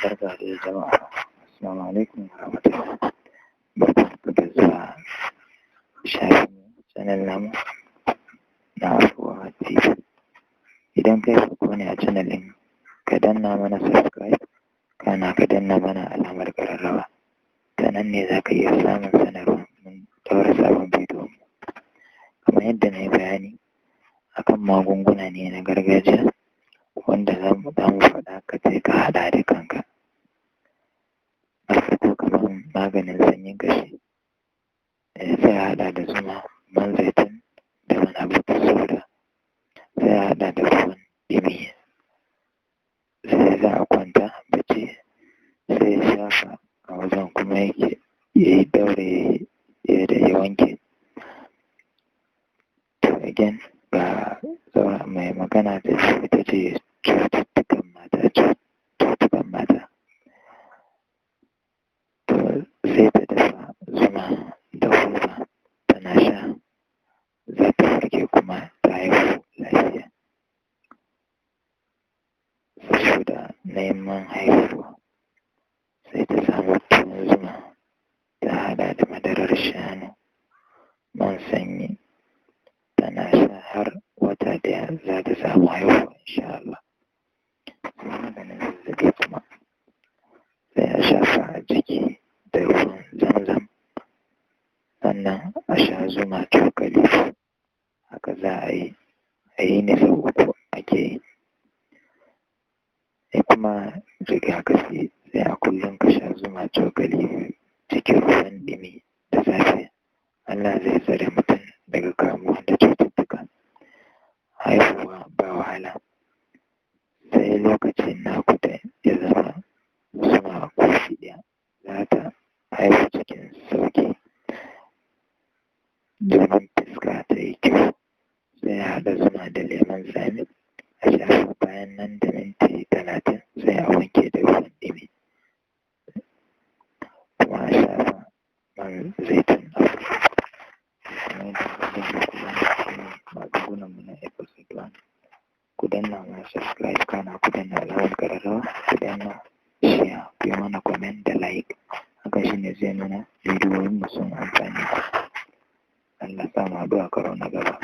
Barka da jama'a. Assalamu alaikum wa rahmatullah. Barkanku da zuwa shafin channel namu na Afuwa TV. Idan kai farko ne a channel ɗin, ka danna mana subscribe, kana ka danna mana alamar ƙararrawa. Ta nan ne za ka iya samun sanarwa mun ɗaura sabon bidiyo. Kamar yadda na yi bayani akan magunguna ne na gargajiya wanda za mu faɗa ka je ka haɗa da kanka. Na farko kamar maganin sanyin ƙashi, sai a haɗa da zuma, man zaitun da man habbatus sauda, sai a haɗa da ruwan ɗumi, sai za a kwanta bacci, sai ya shafa a wajen kuma yake ya yi ɗaure ya wanke. To again, ga mai magana ta ita ce cututtukan mata, cututtukan mata. To sai ta dafa zuma da hulba tana sha, za ta warke kuma ta haihu lafiya. Saboda neman haihuwa, sai ta samu tuwon zuma ta haɗa da madarar shanu, man sanyi, tana sha har wata ɗaya za ta samu haihuwa insha Allah. Sai maganin zazzaɓi kuma, sai a shafa a jiki da ruwan zamzam, sannan a sha zuma cokali biyu. Haka za a yi, a yini sau uku ake yi. Sai kuma rigakafi, sai a kullum ka sha zuma cokali biyu cikin ruwan ɗumi da safe. Allah zai tsare mutum daga kamuwa da cututtuka. Haihuwa ba wahala. Sai lokacin naƙuda ya zama zuma kofi ɗaya, za ta haihu cikin sauƙi. Domin fuska ta yi kyau, sai a haɗa zuma da lemon tsami a shafa bayan nan da minti 30 sai a wanke da ruwan ɗumi. Kuma a shafa man zaitun a fuska. Kamar yadda muka gani magungunanmu na episode 1. Ku danna mana subscribe, kana ku danna alamar ƙararrawa, ku danna share, ku yi mana comment da like. Haka shi ne zai nuna bidiyoyinmu sun amfane ku. Allah sa mu haɗu a karo na gaba.